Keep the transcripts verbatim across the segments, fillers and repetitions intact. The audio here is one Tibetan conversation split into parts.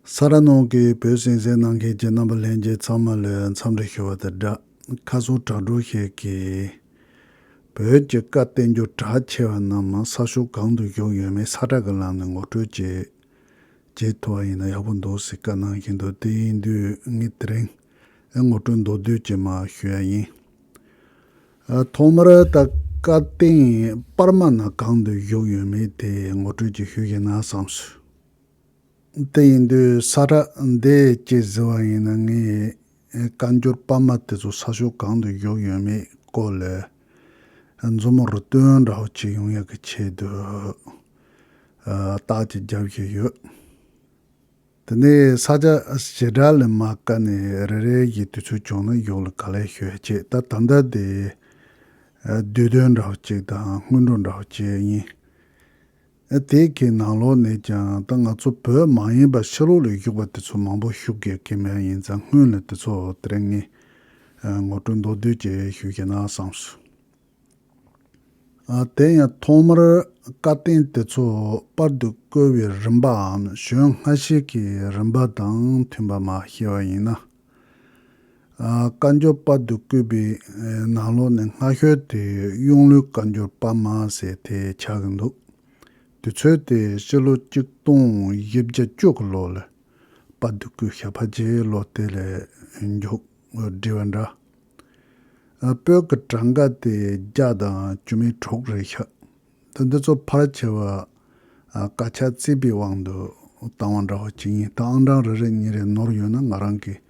ས་ར་ནང་གི་བོད་གསན་གཟིགས་གནང་མཁན་གྱི་རྣམ་པ་ལྷན་རྒྱས་ཚང་མ་ལ་འཚམས་འདྲི་ཞུ་བ་དང་སྦྲགས། ཁ་སང་དྲ་གྲོགས་ཤིག་གིས་བོད་ཀྱི་བཀའ་བསྟན་འགྱུར་གྲགས་ཆེ་བ་རྣམས་ས་ཕྱོགས་གང་དུ་བཞུགས་ཡོད་མེད་ས་ཁྲ་གི་ལམ་ནས་ངོ་སྤྲོད་ཅིག་བྱེད་ཐུབ་པ་ཡིན་ན་ཡག་པོ་འདུག་ཟེར་བཀའ་གནང་བཞིན་འདུག་དེ་ཡིན་དུས་ངས་དེ་རིང་ངོ་སྤྲོད་མདོར་བསྡུས་ཅིག་མར་ཞུ་ཡ་ཡིན། ཨ། ཐོག་མར་ད་བཀའ་བསྟན་པར་མ་ན་གང་དུ་བཞུགས་ཡོད་མེད་དེ་ངོ་སྤྲོད་ཅིག་ཞུ་བཞིན་ན་བསམས་སོང་། དེ་ཡིན་དུས་ས་ཁྲ་འདི་ཅིག་གཟིགས་པ་ཡིན་ན་ངས་བཀའ་འགྱུར་པར་མ་དེ་ཚོ་ས་ཕྱོགས་གང་དུ་བཞུགས་ཡོད་མེད་སྐོར་ལ་མཛུབ་མོ་རུ་སྟོན་འདྲ་བོ་ཅིག་ཡོང་ཡག་གི་ཆེད་དུ་ཨ། རྟགས་ཅིག་རྒྱབ་བཞིན་ཡོད། དེ་ནས་ས་ཆ་ཞེ་དྲག་ལ་མ་བཀར་ནས་རེ་རེ་བཞིན་དུས་ཚོད་བྱུང་ན་གཞུག་ལ་ག་ལེར་ཞུ་ཡ་བྱེད། ད་ད་ལྟ་དེ་ཨ། བསྡུས་དོན་འདྲ་བོ་ཅིག་དང་སྔོན་འགྲོ་འདྲ་བོ་ཅིག་ཡིན། ཨ། དེ་གི་ནང་ལོགས་ནས་ཀྱང་ད་ང་ཚོ་བོད་མ་ཡིན་པ་ཕྱི་ལོགས་ལ་བཞུགས་པ་དེ་ཚོ་མང་པོ་ཞུ་དགོས་ཀྱི་མེད། ཡིན་ཙང་སྔོན་ལ་དེ་ཚོ་དེ་རིང་ངས་ཨ། ངོ་སྤྲོད་མདོར་བསྡུས་ཅིག་ཞུ་བཞིན་ན་བསམས་སོང་། ཨ། དེ་ཡང་ཐོག་མར་བཀའ་བསྟན་དེ་ཚོ་པར་དུ་བརྐོས་པའི་རིམ་པའམ་གཞུང་སྔ་ཕྱི་གི་རིམ་པ་དང་མཐུན་པ་མར་བཤད་པ་ཡིན་ན། ཨ། བཀའ་འགྱུར་པར་དུ་བརྐོས་པའི་ནང་ལོགས་ནས་སྔ་ཤོས་དེ་གཡུང་ལོའི་བཀའ་འགྱུར་པར་མ་ཟེར་དེ་ཆགས་ཀྱི་འདུག་དུས་ཚོད་དེ་ཕྱི་ལོ་གཅིག་སྟོང་བཞི་བརྒྱ་བཅུ་གི་ལོ་ལ་པར་དུ་བརྐོས་ཤག་ཕལ་ཆེར་ལོ་དེ་ལ་མཇུག་བསྒྲིལ་བ་འདྲ། ཨ། པོད་ཀྱི་གྲངས་ཀ་དེ་བརྒྱ་དང་བཅུ་མེད་དྲུག་རེད་ཤག་ད་འདི་ཚོ་ཕལ་ཆེ་བ་ཨ། དཀར་ཆག་བརྩིས་པའི་དབང་དུ་བཏང་བ་འདྲ་བོ་ཅིག་ཡིན། ད་ཨང་གྲངས་རེ་རེ་གཉིས་རེ་ནོར་ཡོད་ན་ང་རང་གིས་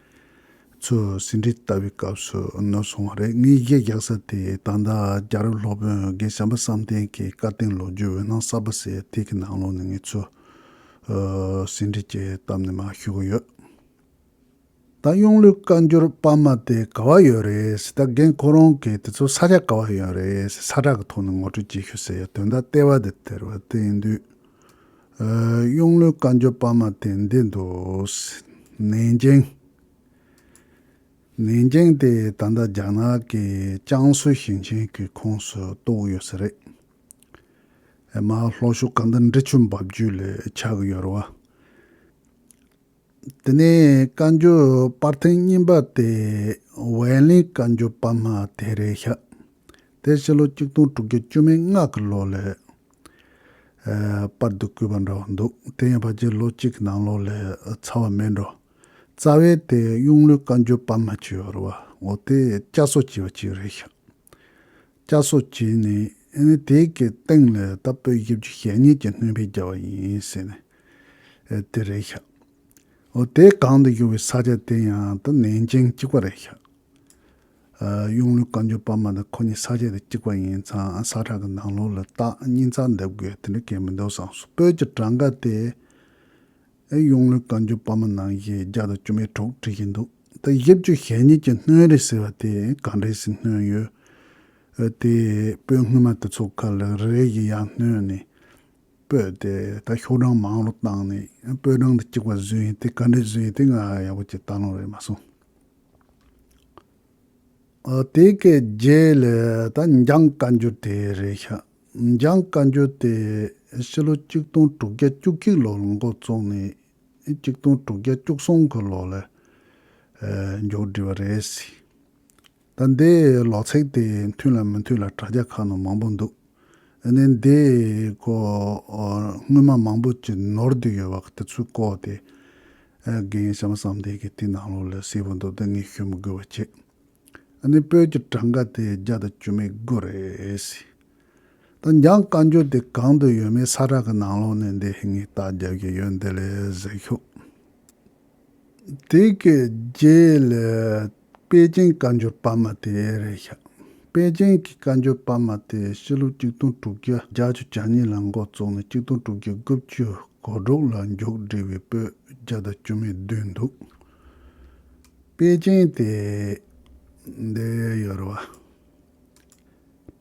ཚུར་ཟིན་བྲིས་བཏབ་པའི་སྐབས་སུ་ནོར་སོང་བ་རེད། ངས་གཞི་བཞག་ས་དེ་ད་ལྟ་རྒྱལ་རབས་སློབ་དཔོན་རྒན་བྱམས་པ་བསམ་གཏན་གྱི་བཀའ་བསྟན་ལོ་རྒྱུས་འོད་སྣང་གསར་པ་ཟེར་དེ་གི་ནང་ལོགས་ནས་ངས་ཚུར་ཨ། ཟིན་བྲིས་ཅིག་བཏབ་ནས་མར་ཞུ་གི་ཡོད། ད་གཡུང་ལོའི་བཀའ་འགྱུར་པར་མ་དེ་ག་བ་ཡོད་རེད་ཟེར། ད་རྒན་ཁོ་རང་གིས་དེ་ཚོ་ས་ཆ་ག་བ་ཡོད་རེད་ཟེར། ས་ཁྲ་གི་ཐོག་ནས་ངོ་སྤྲོད་ཅིག་ཞུ་ཟེར་ཡ་དོན་དག་ལྟེ་བ་དེ་དེ་རེད་བ། དེ་ཡིན་དུས་ཨ། གཡུང་ལོའི་བཀའ་འགྱུར་པར་མ་དེ་འདི་འདུག་ནན་ཅིང་། ནན་ཅིང་དེ་ད་ལྟ་རྒྱ་ནག་གི་ཅང་སུའུ་ཞིང་ཆེན་གྱི་ཁོངས་སུ་གཏོགས་ཡོད་ས་རེད། ཨ། མར་ལྷོ་ཕྱོགས་གང་ལྟར་འབྲི་ཆུ་འབབ་རྒྱུད་ལ་ཆགས་ཀྱི་ཡོད་རེད་བ། དེ་ནས་བཀའ་འགྱུར་པར་ཐེངས་གཉིས་པ་དེ་ཝེ་ལིང་བཀའ་འགྱུར་པར་མ་དེ་རེད་ཤག་དེ་ཕྱི་ལོ་གཅིག་སྟོང་དྲུག་བརྒྱ་བཅུ་མེད་ལྔ་གི་ལོ་ལ་ཨ། པར་དུ་བརྐོས་པ་འདྲ་བོ་འདུག་དེ་ཡང་ཕལ་ཆེར་ལོ་གཅིག་གི་ནང་ལོགས་ལ་ཚར་བ་མེད་འགྲོ། རྩ་བའི་དེ་གཡུང་ལོའི་བཀའ་འགྱུར་པར་མ་ཅིག་ཡོད་རེད་བ། འོ་དེ་བསྐྱར་གསོ་བྱས་པ་ཅིག་རེད་ཤག་བསྐྱར་གསོ་བྱས་ནས་ཨ་ནི་དེ་གི་སྟེང་ལ་ད་པོད་བཞི་བཅུ་ཞེ་གཉིས་ཀྱི་སྣོན་པ་བརྒྱབ་པ་ཡིན་ཟེར་ནས་ཨ། དེ་རེད་ཤག་འོ་དེ་གང་དུ་བཞུགས་པའི་ས་ཆ་དེ་ཡང་ད་ནན་ཅིང་གཅིག་པ་རེད་ཤག་ཨ། གཡུང་ལོའི་བཀའ་འགྱུར་པར་མ་དང་ཁོ་གཉིས་ས་ཆ་དེ་གཅིག་པ་ཡིན་ཙང་ས་ཁྲ་གི་ནང་ལོགས་ལ་རྟགས་གཉིས་ཚར་འདེབས་དགོས་དེ་འདྲ་གང་ཡང་མི་འདུག་བསམ་སོང་། པོད་ཀྱི་གྲངས་ཀ་དེ་ཨ། གཡུང་ལོའི་བཀའ་འགྱུར་པར་མ་ནང་བཞིན་བརྒྱ་དང་བཅུ་མེད་དྲུག་བྲིས་ཀྱི་འདུག་ད་བཞི་བཅུ་ཞེ་གཉིས་ཀྱི་སྣོན་རེད་ཟེར་བ་དེ་ག་འདྲས་སེ་སྣོན་ཡོད། ཨ། དེ་པོད་སྔོན་མ་དེ་ཚོ་ཁ་ལ་རེ་རེ་བཞིན་ཡར་སྣོན་ནས་པོད་དེ་ད་ཤོག་གྲངས་མང་རུ་བཏང་ནས་པོད་གྲངས་དེ་གཅིག་པ་བཟོས་ཡིན། དེ་ག་འདྲས་བཟོས་ཡིན་དེ་ང་ཡག་པོ་ཅིག་ལྟ་ལོང་རེད་མ་སོང་། ཨ། དེ་གི་རྗེས་ལ་ད་འཇང་བཀའ་འགྱུར་དེ་རེད་ཤག་འཇང་བཀའ་འགྱུར་དེ་ཕྱི་ལོ་གཅིག་སྟོང་དྲུག་བརྒྱ་བཅུ་གཅིག་ལོ་ལ་འགོ་བཙུགས་ནས་གཅིག་སྟོང་དྲུག་བརྒྱ་བཅུ་གསུམ་གི་ལོ་ལ་ཨ། མཇུག་བསྒྲིལ་བ་རེད། ད་འདི་ལོ་ཚིགས་དེ་མཐུན་ལ་མི་མཐུན་ལ་དྲ་རྒྱ་ཁག་ནང་མང་པོ་འདུག་ཨ་ནི་འདི་ཁོ་ཨ། སྔོན་མ་མང་པོ་ཅིག་ནོར་བསྡད་ཡོད་པ་དེ་ཚོའི་སྐོར་དེ་ཨ། རྒན་བྱམས་པ་བསམ་གཏན་གྱིས་དེ་ནང་ལོགས་ལ་གསལ་པོ་འདུག་དེ་ངས་ཞུ་མི་དགོས་པ་བྱས། ཨ་ནི་པོད་ཀྱི་གྲངས་ཀ་དེ་བརྒྱ་དང་བཅུ་མེད་དགུ་རེད། ད་འཇང་བཀའ་འགྱུར་དེ་གང་དུ་ཡོད་མེད་ས་ཁྲ་གི་ནང་ལོགས་ནས་འདི་ངས་རྟགས་རྒྱབ་ཀྱི་ཡོད། འདི་ལ་གཟིགས་ཤོག་དེ་གི་རྗེས་ལ་པེ་ཅིང་བཀའ་འགྱུར་པར་མ་དེ་རེད་ཤག་པེ་ཅིང་གི་བཀའ་འགྱུར་པར་མ་དེ་ཕྱི་ལོ་གཅིག་སྟོང་དྲུག་བརྒྱ་བརྒྱད་ཅུ་གྱ་གཉིས་ལ་འགོ་བཙུགས་ནས་གཅིག་སྟོང་དྲུག་བརྒྱ་དགུ་བཅུ་གོ་དྲུག་ལ་མཇུག་བསྒྲིལ་བའི་པོད་བརྒྱ་དང་བཅུ་མེད་བདུན་འདུག་པེ་ཅིང་དེ་འདི་ཡོད་རེད་བ།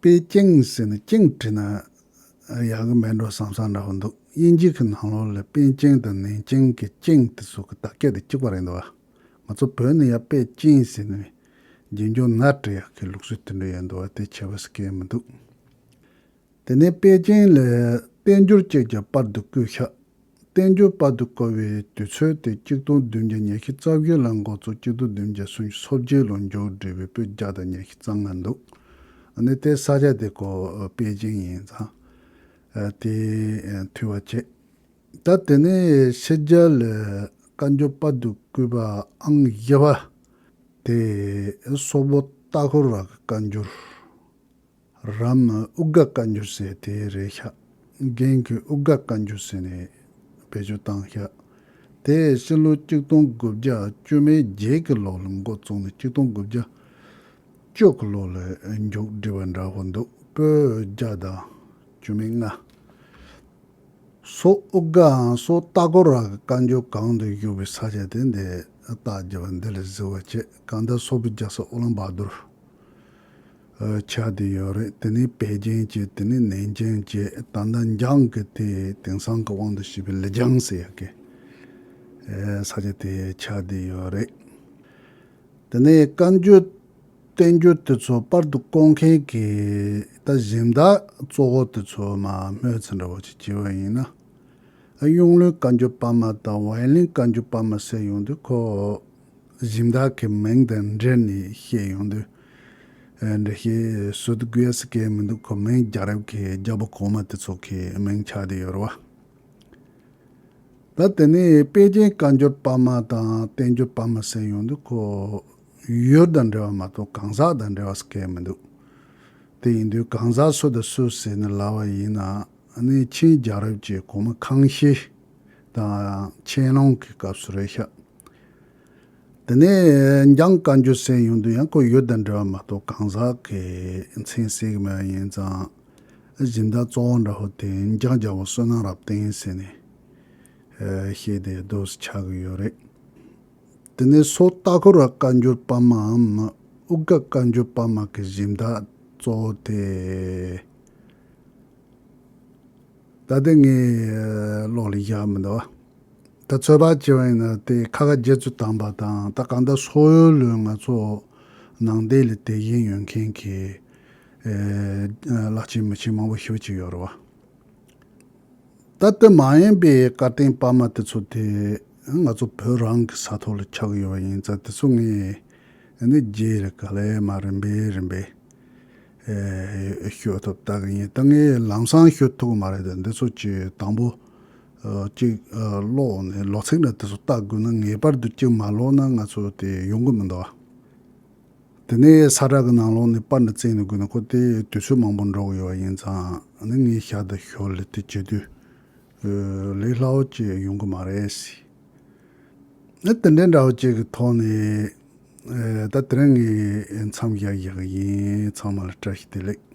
པེ་ཅིང་ཟེར་ནས་ཅིང་བྲིས་ན་ཡག་གི་མེད་འགྲོ་བསམ་བསམ་འདྲ་བོ་འདུག་དབྱིན་ཇི་གི་ནང་ལོགས་ལ་པེ་ཅིང་དང་ནན་ཅིང་གི་ཅིང་དེ་ཚོ་གི་དག་སྐད་དེ་གཅིག་པ་རེད་འདུག་བ། ང་ཚོ་བོད་ནས་ཡ་པེ་ཅིང་ཟེར་ནས་རྗེས་འཇུག་ན་བྲི་ཡག་གི་ལུགས་སྲོལ་དེ་འདྲ་ཡོད་འདུག་བ། དེ་ཆེ་བ་ཟེར་མཁན་མི་འདུག་དེ་ནས་པེ་ཅིང་ལ་བསྟན་འགྱུར་ཅིག་ཀྱང་པར་དུ་བརྐོས་ཤག་བསྟན་འགྱུར་པར་དུ་བརྐོས་པའི་དུས་ཚོད་དེ་གཅིག་སྟོང་བདུན་བརྒྱ་ཉི་ཤུ་རྩ་བཞི་ལ་འགོ་བཙུགས། གཅིག་སྟོང་བདུན་བརྒྱ་སུམ་ཅུ་སོ་བརྒྱད་ལ་མཇུག་བསྒྲིལ་བའི་པོད་བརྒྱ་དང་ཉི་ཤུ་རྩ་ལྔ་འདུག་ཨ་ནི་དེ་ས་ཆ་དེ་ཀོ་པེ་ཅིང་ཡིན་ཙང་། ཨ་དེ་ཨ་ཐུ་བ་བྱེད། ད་དེ་ནས་ཕྱི་རྒྱལ་ལ་བཀའ་འགྱུར་པར་དུ་བརྐོས་པ་ཨང་བཞི་པ་དེ་སོག་པོ་ཏཱ་ཁོ་ར་གི་བཀའ་འགྱུར། རམ་ཨུ་དགའ་བཀའ་འགྱུར་ཟེར་དེ་རེད་ཤག་རྒན་གྱིས་ཨུ་དགའ་བཀའ་འགྱུར་ཟེར་ནས་བེད་སྤྱོད་བཏང་ཤག་དེ་ཕྱི་ལོ་གཅིག་སྟོང་དགུ་བརྒྱ་བཅུ་མེད་བརྒྱད་ཀྱི་ལོ་ལ་འགོ་བཙུགས་ནས་གཅིག་སྟོང་དགུ་བརྒྱ་བཅུ་གི་ལོ་ལ་མཇུག་བསྒྲིལ་བ་འདྲ་བོ་འདུག་པོད་བརྒྱ་དང་བཅུ་མེད་ལྔ། སོག་ཨུ་དགའ་ཨང་སོག་ཏཱ་ཁོ་ར་གི་བཀའ་འགྱུར་གང་དུ་བཞུགས་པའི་ས་ཆ་དེ་འདི་རྟགས་བརྒྱབ་པ་འདི་ལ་གཟིགས་པ་བྱེད། གང་ལྟར་སོག་པོའི་རྒྱལ་ས་ཨུ་ལན་བཱ་ཏུར་ཆགས་བསྡད་ཡོད་རེད། དེ་ནས་པེ་ཅིང་བྱས། དེ་ནས་ནན་ཅིང་བྱས། ད་ལྟ་འཇང་གི་དེ་དེང་སང་གི་དབང་དུ་བྱས་པའི་ལི་ཅང་ཟེར་ཡག་གི་ས་ཆ་དེ་ཆགས་བསྡད་ཡོད་རེད། དེ་ནས་བཀའ་འགྱུར་བསྟན་འགྱུར་དེ་ཚོ་པར་དུ་བརྐོ་མཁན་གྱི་ད་གཟེངས་རྟགས་གཙོ་བོ་དེ་ཚོ་མར་སྨོས་ཚུལ་འདྲ་བོ་ཅིག་བྱས་པ་ཡིན་ན། གཡུང་ལུང་བཀའ་འགྱུར་པར་མ་དང་ཝའེ་ལིན་བཀའ་འགྱུར་པར་མ་ཟེར་ཡོང་དུས་ཁོ་གཟེངས་རྟགས་ཀྱི་མིང་དང་འབྲེལ་ནས་བཤད་ཡོང་དུས། ཨ་འདྲ་ཞིག་ཟུར་དུ་དགོས་ཡ་ཟེར་མཁན་མི་འདུག་ཁོ་མིང་རྒྱལ་རབས་ཀྱི་རྒྱལ་པོ་གོང་མ་དེ་ཚོ་གི་མིང་ཆགས་བསྡད་ཡོད་རེད་བ། ད་དེ་ནས་པེ་ཅིང་བཀའ་འགྱུར་པར་མ་དང་བསྟན་འགྱུར་པར་མ་ཟེར་ཡོང་དུས་ཁོ་ཡུལ་དང་འབྲེལ་བ་མ་གཏོགས་གང་ཟག་དང་འབྲེལ་བ་ཟེར་མཁན་མི་འདུག་དེ་ཡིན་དུས་གང་ཟག་སུ་དང་སུ་ཟེར་ནས་ལབ་པ་ཡིན་ན། ཨ་ནི་ཆིན་རྒྱལ་རབས་ཀྱི་གོང་མ་ཁང་ཤི་དང་ཆན་ལུང་གི་སྐབས་སུ་རེད་ཤག་དེ་ནས་འཇང་བཀའ་འགྱུར་ཟེར་ཡོང་དུས་ཡང་ཁོ་ཡུལ་དང་འབྲེལ་བ་མ་གཏོགས་གང་ཟག་གི་མཚན་གསལ་གི་མེད་པ་ཡིན་ཙང་། གཟེངས་རྟགས་གཙོ་བོ་འདྲ་བོ་དེ་འཇང་རྒྱལ་པོ་བསོད་ནམས་རབ་བརྟན་ཟེར་ནས་བཤད་དེ་འདུག་སེ་ཆགས་ཀྱི་ཡོད་རེད། དེ་ནས་སོག་ཏཱ་ཁོ་ར་བཀའ་འགྱུར་པར་མའམ་ཨུ་དགའ་བཀའ་འགྱུར་པར་མ་གི་གཟེངས་རྟགས་གཙོ་བོ་དེ། ད་ལྟ་ངས་ཀློག་ལ་བཞག་མི་འདུག་བ། ད་ཚོད་དཔག་བྱས་པ་ཡིན་ན་དེ་ཁ་ཁ་རྗེ་བཙུན་དམ་པ་དང་། ད་གང་ལྟར་སོག་ཡུལ་ལ་ང་ཚོ་ནང་བསྟན་ལ་དད་ཞེན་ཡོད་མཁན་གྱི་ཨེ་བླ་ཆེན་མི་ཆེན་མང་པོ་ཞེ་པོ་ཅིག་ཡོད་རེད་བ། ད་དེ་མ་ཡིན་པའི་བཀའ་བསྟན་པར་མ་དེ་ཚོ་དེ་ང་ཚོ་བོད་རང་གི་ས་ཐོག་ལ་ཆགས་ཡོད་པ་ཡིན་ཙང་། དེ་ཚོ་ངས་ནི་རྗེས་ལ་ག་ལེ་མ་རིམ་པས་རིམ་པས་ཨེ་ཤོད་ཐུབ་ལྟ་གི་ཡིན། ད་ངས་ལམ་སང་ཤོད་ཐུབ་ཀྱི་མ་རེད། ད་འདི་ཚོ་ཅིག་དང་པོ་ཨ་ཅིག་ཨ་ཀློག་ནས་ལོ་ཚིགས་འདྲ་དེ་ཚོ་ལྟ་དགོས་ན། ངེས་པར་དུ་ཅིག་མ་ཀློག་ན་ང་ཚོ་དེ་ཡོང་གི་མི་འདུག་བ། དེ་ནས་ས་བཀྲ་གི་ནང་ལོགས་ནས་པར་འདི་བཙལ་ནས་དགོས་ན་ཁོ་དེ་དུས་ཚོད་མང་པོ་འགྲོ་གི་ཡོད་པ་ཡིན་ཙང་། ཨ་ནི་ངས་ཞར་དང་ཞོར་ལ་དེ་བྱེད་དུས་ཨ་ལས་སླ་བོ་ཅིག་ཡོང་གི་མ་རེད་ཟེར། ཨ་དེ་འདྲའི་འདྲ་བོ་ཅིག་གི་ཐོག་ནས་ཨ་ད་དེ་རིང་ངས་མཚམས་བཞག་བཞག་གི་ཡིན། ཚང་མ་ལ་བཀྲ་ཤིས་བདེ་ལེགས།